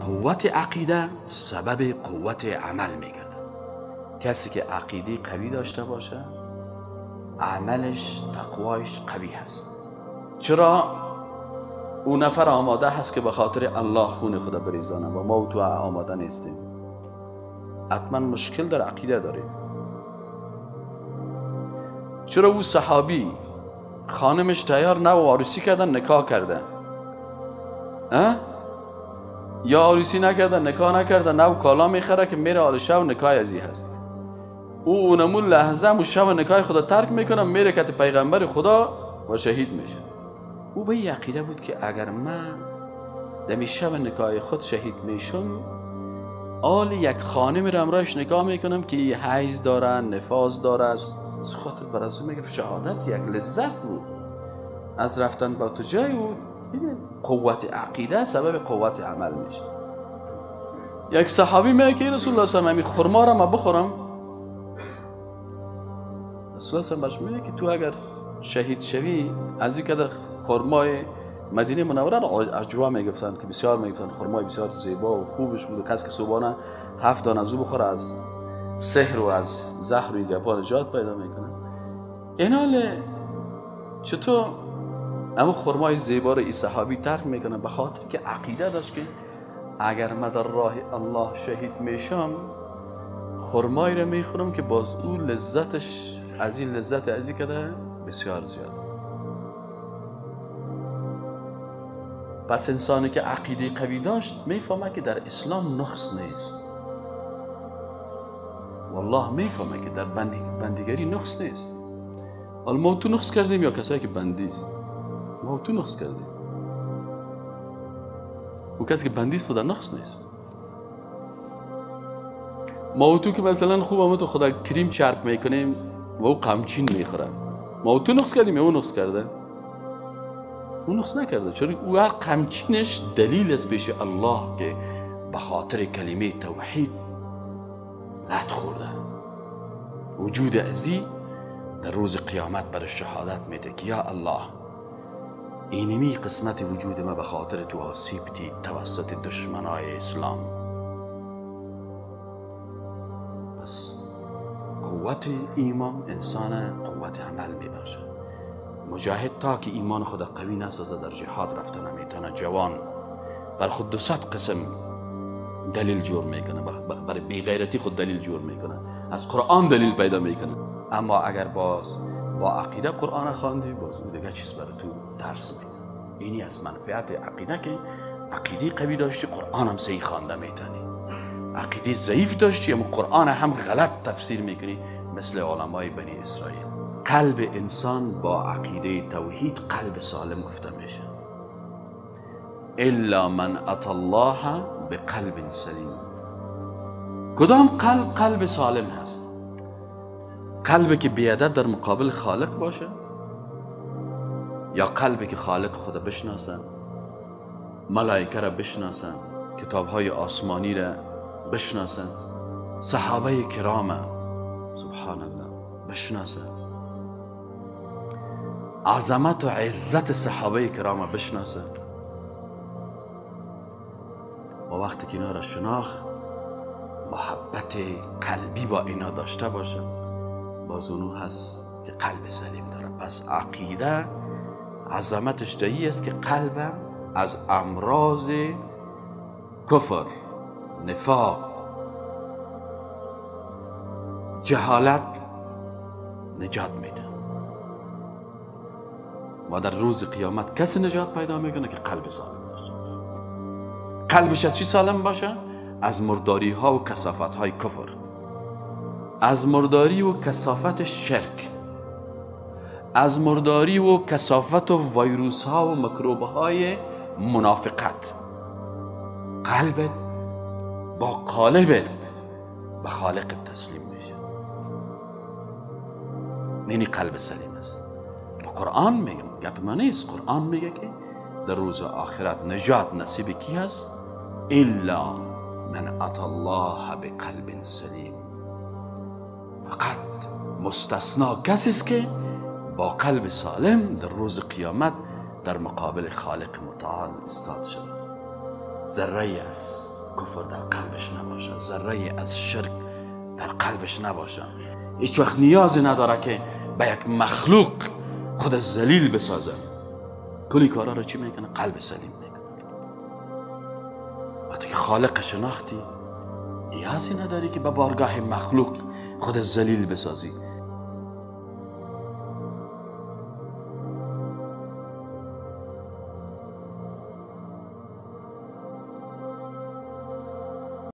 قوت عقیده سبب قوت عمل میگرده. کسی که عقیده قوی داشته باشه عملش، تقوایش قوی هست. چرا اون نفر آماده هست که به خاطر الله خون خدا بریزانه و ما و تو آماده نیستیم؟ حتما مشکل در عقیده داریم. چرا او صحابی خانمش تیار نه و عروسی کردن نکاح کرده، یا عروسی نکرده نکاح نکرده، نه و کالا میخره که میره آل شو نکاح ازی هست، او اونمون لحظه مو شو نکاح خدا ترک میکنه میره کت پیغمبر خدا و شهید میشه. او به این عقیده بود که اگر من دمی شب نکاح خود شهید میشم، آل یک خانم رو امرایش نکاح میکنم که حیض داره، نفاس داره. از خاطر برازو میگه شهادت یک لذت بود از رفتن با تو جای او. قوت عقیده سبب قوت عمل میشه. یک صحابی میگه که رسول الله صلی الله علیه و آله خرما را ما بخورم؟ رسول الله صلی الله علیه و آله میگه که تو اگر شهید شوی از این که خرمای مدینه منوره را عجوا میگفتن که بسیار میگفتن خرمای بسیار زیبا و خوبش بود و کسی که صبحانه 7 دانه از او بخوره از سحر و از زهر و گپا نجات پیدا میکنه. اینال چطور اما خرمای زیبا را ای صحابی ترک میکنه؟ به خاطر که عقیده داشت که اگر من در راه الله شهید میشم خرمایی را میخورم که باز او لذتش از این لذت از این کده بسیار زیاد است. پس انسانی که عقیده قوی داشت میفهمه که در اسلام نقص نیست. والله میفهمه که در بندگری نقص نیست. حالا ما تو نقص کردیم یا کسایی که بندی است؟ ما تو نقص کردیم. او کسی که بندی است در نقص نیست. ما تو که مثلا خوب ما تو خدا کریم چرب میکنیم و او قمچین میخوره، ما تو نقص کردیم یا او نقص کرده؟ او نقص نکرده، چون او هر قمچینش دلیل است پیش الله که به خاطر کلمه توحید لط خورده. وجود ازی در روز قیامت بر شهادت میده که یا الله اینمی قسمت وجود ما به خاطر تو آسیب دید توسط دشمنای اسلام. پس قوت ایمان انسان قوت عمل میبخشه. مجاهد تا که ایمان خود قوی نسازه در جهاد رفته نمیتونه. جوان بر خود 200 قسم دلیل جور میکنه، برای بیغیرتی خود دلیل جور میکنه، از قرآن دلیل پیدا میکنه. اما اگر باز با عقیده قرآن خواندی باز اون دیگه چیز برای تو درس میده. اینی از منفعت عقیده که عقیده قوی داشتی قرآن هم صحیح خوانده میتونی، عقیده ضعیف داشتی اما قرآن هم غلط تفسیر میکنی مثل علمای بنی اسرائیل. قلب انسان با عقیده توحید قلب سالم گفته میشه. الا من اتى الله بقلب سلیم. کدام قلب قلب سالم هست؟ قلبی که بیادب در مقابل خالق باشه، یا قلبی که خالق خدا بشناسه، ملائکه را بشناسه، کتابهای آسمانی را بشناسه، صحابه کرام سبحان الله بشناسه، عظمت و عزت صحابه کرام بشناسه. و وقتی که اینا را شناخت محبت قلبی با اینا داشته باشه، باز اونو هست که قلب سلیم داره. پس عقیده عظمتش دهی است که قلبم از امراض کفر، نفاق، جهالت نجات میده. و در روز قیامت کسی نجات پیدا میکنه که قلب سالم داشته باشه. قلبش از چی سالم باشه؟ از مرداری ها و کثافت های کفر، از مرداری و کثافت شرک، از مرداری و کثافت و ویروس ها و میکروب های منافقت. قلبت با قالبت به خالق تسلیم میشه. اینی قلب سلیم است. با قرآن میگم، گپ من نیست. قرآن میگه که در روز آخرت نجات نصیب کی هست؟ الا من اتى الله بقلب سلیم. فقط مستثنا کسی است که با قلب سالم در روز قیامت در مقابل خالق متعال استاد شد. ذره از کفر در قلبش نباشه، ذره از شرک در قلبش نباشه، هیچ وقت نیازی نداره که به یک مخلوق خود ذلیل بسازه. کلی کارا رو چی میکنه؟ قلب سلیم میکنه. وقتی که خالق شناختی، نیازی نداری که به بارگاه مخلوق خود ذلیل بسازی.